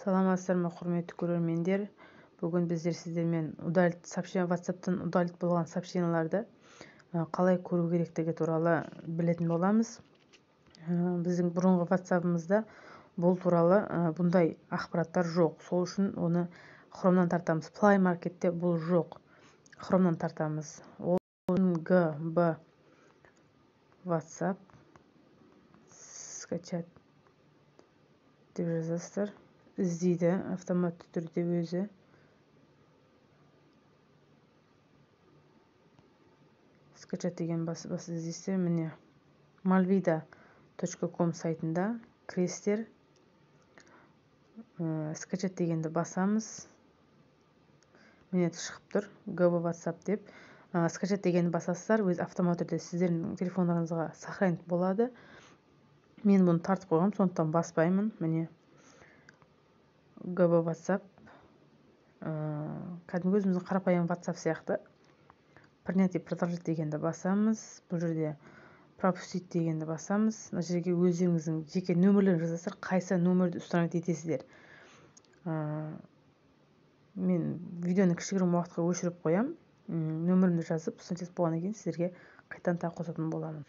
Саламатсыздар ма, құрметті көрермендер! Бүгін біздер сіздермен удалить сообщение, WhatsApp'тан удалить болған сообщенияларды қалай көру керектігі туралы білетін боламыз. Біздің бұрынғы WhatsApp'ымызда бұл туралы бұндай ақпараттар жоқ. Сол үшін оны Chrome'нан тартамыз. Play Market'те бұл жоқ. Chrome'нан тартамыз. Ол GB WhatsApp скачать деп жазасыздар. Іздейді автоматты түрде өзі. Скачать деген басып іздейсіздер. Міне, malvida.com сайтында кіресіздер. Скачать дегенді басамыз. Міне, шығып тұр GB WhatsApp деп. Скачать дегенді басасыздар, өзі автомат түрде сіздердің телефондарыңызға сохранить болады. Мен бұны тартып қойғам, сондықтан баспаймын. Міне, GB WhatsApp, кәдімгі өзіміздің қарапайым WhatsApp сияқты. Принять и продолжить дегенді басамыз. Бұл жерде пропустить дегенді басамыз. Мына жерге өздеріңіздің жеке нөмірлерін жазасыздар, қайсы нөмірді установить етесіздер. Мен видеоны кішігірім уақытқа өшіріп қоямын. Нөмірімді жазып, установить етіп болғаннан кейін сіздерге қайтадан тағы қосатын боламын.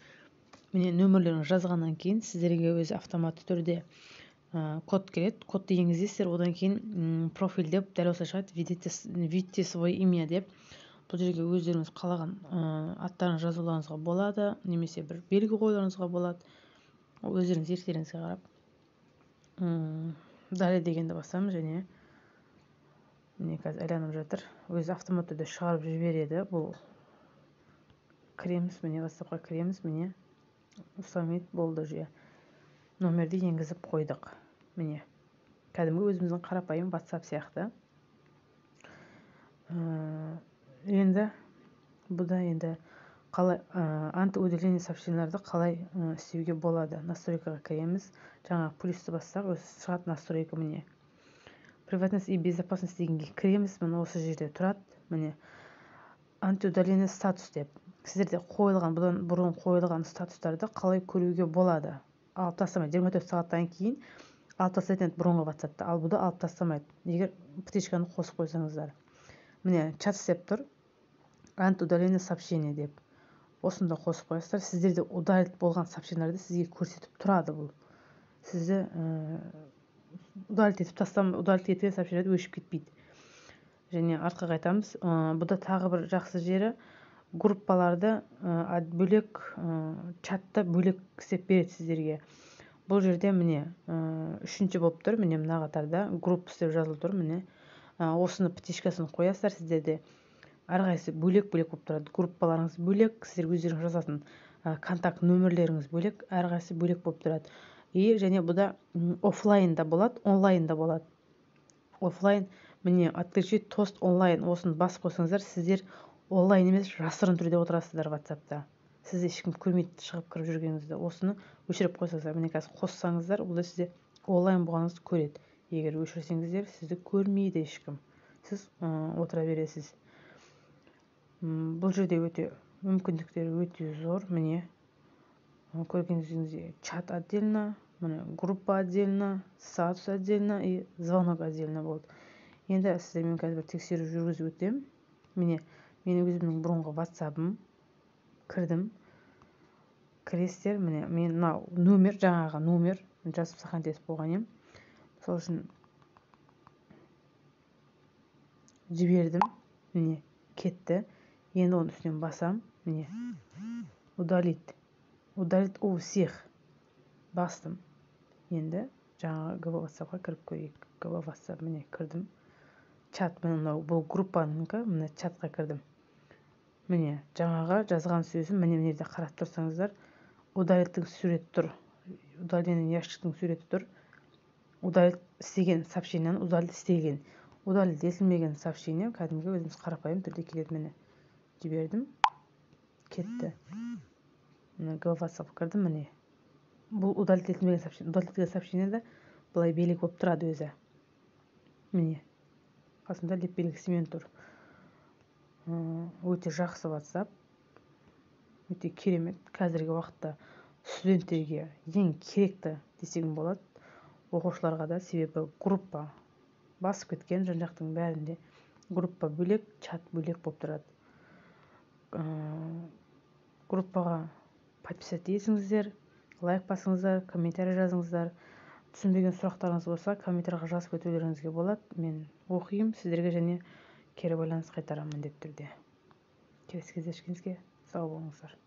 Міне, нөмірлерін жазғаннан кейін сіздерге өзі автоматты түрде код келеді. Кодты енгізесіздер, одан кейін профиль деп дәл осылай шығады. Введите свое имя деп. Бұл жерге өздеріңіз қалаған аттарын жазуларыңызға болады, немесе бір белгі қоюларыңызға болады. Ол өздеріңіз еріктеріңізге қарап. Далее дегенді басамыз және міне, қазір айланып жатыр. Өзі автомат түрде шығарып жібереді. Бұл кіреміз, міне, WhatsAppқа кіреміз, міне, установить болды жүйе. Номерді енгізіп қойдық. Міне, кәдімгі өзіміздің қарапайым WhatsApp сияқты. Енді бұда енді қалай антиудаление сообщенияларды қалай істеуге болады? Настройкаға кіреміз. Жаңа плюсті бассақ, өзі шығады настройка, міне. Приватность и безопасность дегенге кіреміз. Міне, осы жерде тұрады. Міне, антиудаление статус деп. Сіздерде қойылған, бұдан бұрын қойылған статустарды қалай көруге болады? Алып тастамайды. 24 сағаттан кейін алып тастайтын еді бұрынғы WhatsAppта, ал бұда алып тастамайды. Егер птичканы қосып қойсаңыздар. Міне, чат істеп тұр. Антиудаление сообщение деп. Осында қосып қоясыздар. Сіздерде удалить болған сообщенияларды сізге көрсетіп тұрады бұл. Сізді удалить етіп тастам, удалить еткен сообщениялар өшіп кетпейді. Және артқа қайтамыз. Бұда тағы бір жақсы жері, группаларды бөлек, чатта бөлек істеп береді сіздерге. Бұл жерде міне, үшінші болып тұр, міне, мына қатарда группа деп жазылып тұр, міне. Осыны птичкасын қоясыздар, сіздерде әрқайсысы бөлек-бөлек болып тұрады. Группаларыңыз бөлек, сіздер өздеріңіз жазатын контакт нөмірлеріңіз бөлек, әрқайсысы бөлек болып тұрады. И және бұда офлайн да болады, онлайн да болады. Офлайн, міне, отключить тост онлайн, осыны басып қойсаңыздар, сіздер онлайн емес, жасырын түрде отырасыздар WhatsAppта. Сізді ешкім көрмейді шығып кіріп жүргеніңізді. Осыны өшіріп қойсаңыздар, міне, қазір қоссаңыздар, ол да сізде онлайн болғаныңызды көреді. Егер өшірсеңіздер, сізді көрмейді ешкім. Сіз отыра бересіз. Бұл жерде өте мүмкіндіктері өте зор. Міне, көргеніңіздей, чат отдельно, міне, группа отдельно, статус отдельно и звонок отдельно болды. Енді сіздермен қазір бір тексеру жүргізіп өтемін. Міне, менің өзімнің бұрынғы WhatsApp'ым, кірдім. Кіресіздер, міне, мен мынау нөмір, жаңағы нөмір жазып сохранить етіп қойған едім. Сол үшін жібердім. Міне, кетті. Енді оның үстінен басам. Міне, удалить. Удалить у всех. Бастым. Енді жаңағы GB WhatsAppқа кіріп көрейік. GB WhatsApp, міне, кірдім. Чат, міне, мынау бұл группанікі, міне, чатқа кірдім. Міне, жаңағы жазған сөзім, міне, мына жерде қарап тұрсаңыздар, удалиттің суреті тұр. Удаление ящиктің суреті тұр. Удалить істеген сообщениені удалить істеген. Удалить етілмеген сообщение кәдімгі өзіміз қарапайым түрде келеді, міне. Жібердім. Кетті. Міне, GB WhatsApp кірдім, міне. Бұл удалить етілмеген сообщение. Удалить етілген сообщениеде былай белгі болып тұрады өзі. Міне. Қасында леп белгісімен тұр. Өте жақсы WhatsApp. Өте керемет. Қазіргі уақытта студенттерге ең керекті десем болады. Оқушыларға да, себебі группа Басып кеткен жан жақтың бәрінде группа бөлек, чат бөлек болып тұрады. Группаға подписать етіңіздер, лайк басыңыздар, комментарий жазыңыздар. Түсінбеген сұрақтарыңыз болса, комментарийға жазып кетулеріңізге болады. Мен оқимын сіздерге және кері байланыс қайтарамын міндетті түрде. Келесі кездескенше сау болыңыздар.